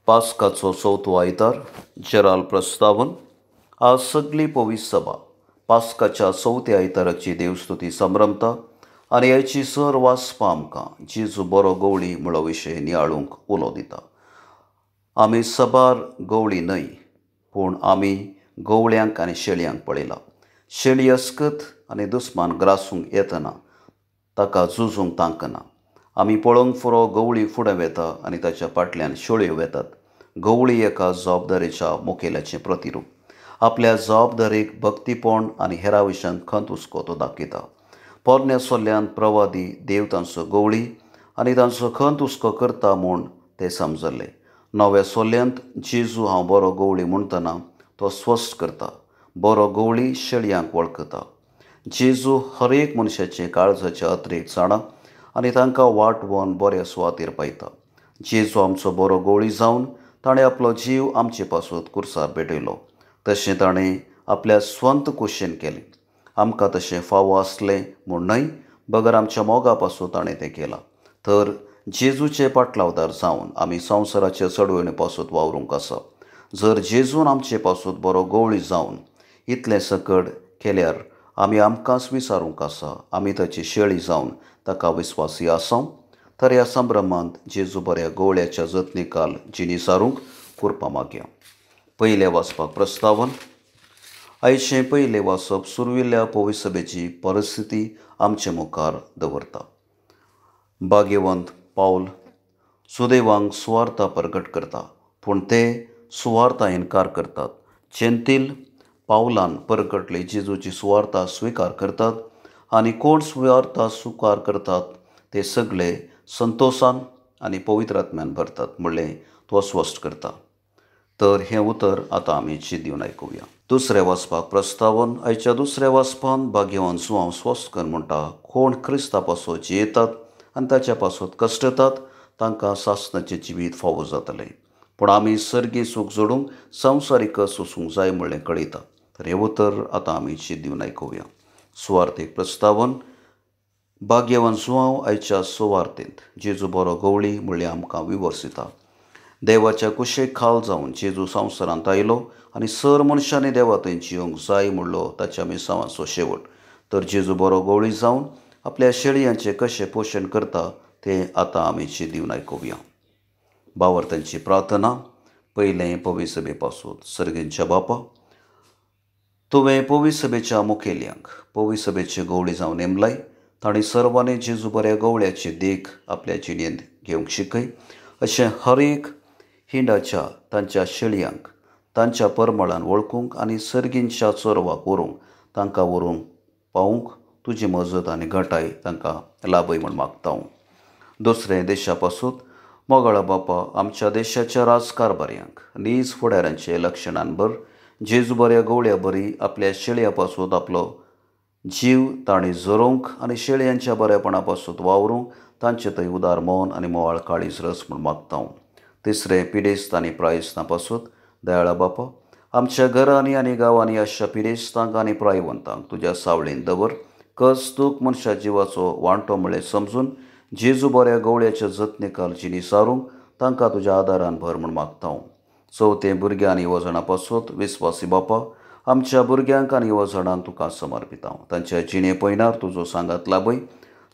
पास्काचो चवथो आयतार जेराल प्रस्तावन. आज सगली पवित्र सभा पास्काच्या चवथ्या आयताराची देवस्तुती संभ्रमता आनी हाची सर वाचपा आमकां जेजू बरो गवळी म्हणलो विशय नियाळूंक उलो दिता. आमी सबार गवळी न्हय, पूण आमी गवळ्यांक आनी शेळयांक पळयला. शेळी अस्कत आनी दुस्मान ग्रासूंक येतना ताका झुजूंक तांकना. आमी पळोवंक फुरो गवळी फुडें वेता आनी ताच्या फाटल्यान शेळयो वेतात. गवळी एका जबाबदारेच्या मुखेल्याचें प्रतिरूप. आपल्या जबाबदारेक भक्तीपण आनी हेरा विशयांत खंत हुस्को तो दाखयता. पोरण्या सोल्ल्यान प्रवादी देव तांचो गवळी आनी तांचो खंत हुस्को करता म्हूण ते समजले. नव्या सोल्ल्यांत जेजू हांव बरो गवळी म्हणटना तो स्वस्थ करता. बरो गवळी शेळयांक वळखता. जेजू हर एक मनशाचे काळजाचे अत्रेक जाणा आनी तांकां वाट व्हरून बऱ्या सुवातेर पायता. जेजू आमचो बरो गवळी जावन ताणें आपलो जीव आमचे पासत कुर्सार भेटयलो. तशें ताणें आपल्या स्वंत कुशेन केलें. आमकां तशें फावो आसलें म्हूण न्हय, बगर आमच्या मोगा पासून ताणें तें केलां. तर जेजूचे पाटलावदार जावन आमी संवसाराचे चडवणे पासून वावरूंक आसा. जर जेजून आमचे पासून बरो गवळी जावन इतलें सकड केल्यार आमी आमकांच विचारूंक आसा, आमी ताची शेळी जावन ताका विस्वासी आसा. तर ह्या संभ्रमांत जेजू बऱ्या गवळ्याच्या जतनिकाल जिणी सारूंक कुरपा मागया. पयलें वाचपाक प्रस्तावन. आयचें पयलें वाचप सुरविल्ल्या पवित्र परिस्थिती आमचे मुखार दवरता. भाग्यवंत पावल सुदैवांक सुवार्ता प्रगट करता, पूण ते सुवार्ता इनकार करतात. जेंतील पावलान परगटले जेजूची सुवार्ता स्विकार करतात आनी कोण सुवार्ता स्विकार करतात ते सगळे संतोशान आनी पवित्र आत्म्यान भरतात म्हणलें तो स्पश्ट करता. तर हें उतर आतां आमी दिवन आयकुया. दुसरें वाचपाक प्रस्तावन. आयच्या दुसऱ्या वाचपान भाग्यवान जुआंव स्वस्थ कर म्हणटा, कोण क्रिस्ता पासत जियेतात आनी ताच्या पासत कश्टतात तांकां सासणाचें जिवीत फावो जातलें. पूण आमी सर्गी सूख जोडूंक संवसारीक सोसूंक जाय म्हणलें कळयता. तर हें उतर आतां आमी दिवन आयकुया. सुवार्थीक प्रस्तावन. भाग्यवान जुआंव आयच्या सुवार्थेंत जेजू बरो गवळी म्हणलें आमकां विवर्सिता. देवाच्या कुशेक खाल जावन जेजू संवसारांत आयलो आनी सर मनशांनी देवा थंय जियोंक जाय म्हणलो ताच्या मिसांवाचो शेवट. तर जेजू बरो गवळी जावन आपल्या शेळयांचें कशें पोशण करता तें आतां आमी दिवन आयकुया. भावार्थांची प्रार्थना. पयलें पवित्र सभे पासून. सर्गेंच्या बापा, तुवें पवित्र सभेच्या मुखेल्यांक पवित्र सभेचे गवळी जावन नेमलाय. तांणी सर्वांनी जेजू बऱ्या गवळ्याची देख आपल्या जिणेंत घेवंक शिकय. अशें हर एक हिंडाच्या तांच्या शेळयांक तांच्या परमळान वळखूंक आनी सर्गींच्या चोरवाक व्हरूंक तांकां व्हरूंक पावूंक तुजी मजत आनी घटाय तांकां लाभय म्हूण मागता. दुसरें देशा पासून. मोगाळा बापा, आमच्या देशाच्या राजकारभार्यांक नीज फुडाऱ्यांचे लक्षणान भर. जेजू बऱ्या गवळ्या बरी आपल्या शेळया पासून आपलो जीव तांणी झरोवंक आनी शेळयांच्या बऱ्यापणा पासून वावरूंक तांचे थंय उदार मन आनी मोवाळ काळीज रस म्हूण मागता. तिसरें पिडेस्त आनी प्रायस्तां पासून. दयाळा बापा, आमच्या घरांनी आनी गांवांनी अशा पिडेस्तांक आनी प्रायवंतांक तुज्या सावळेन दवर. कस दूख मनशा जिवाचो वांटो म्हळें समजून जेजू बऱ्या गवळ्याच्या जतनिकाल जिणी सारूंक तांकां तुज्या आदारान भर म्हूण मागता. चवथें भुरग्यां आनी युवजणां पासून. विस्वासी बापा, आमच्या भुरग्यांक आनी युवजणांक तुका समर्पिता. तांच्या जिणे पयणार तुजो सांगात लाभय.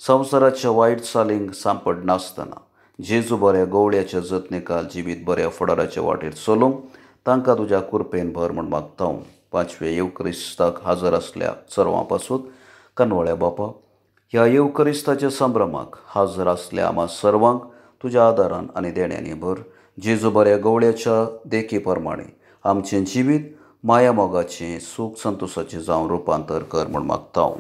संवसाराच्या वायट चालींक सांपडनासतना जेजू बऱ्या गवळ्याच्या जतनिकाल जिवीत बऱ्या फुडाराच्या वाटेर चलूंक तांकां तुज्या कुरपेन भर म्हूण मागता. पांचवे येवक्रिस्ताक हजर आसल्या चरवां पासून. कनवळ्या बापा, ह्या येवक्रिस्ताच्या संभ्रमाक हजर आसल्या आमा सर्वांक तुज्या आदारान आनी देण्यांनी भर. जेजू बऱ्या गवळ्याच्या देखी प्रमाणे आमचें जिवीत माया मोगाचें सूख संतोशाचें जावन रुपांतर कर म्हूण मागता.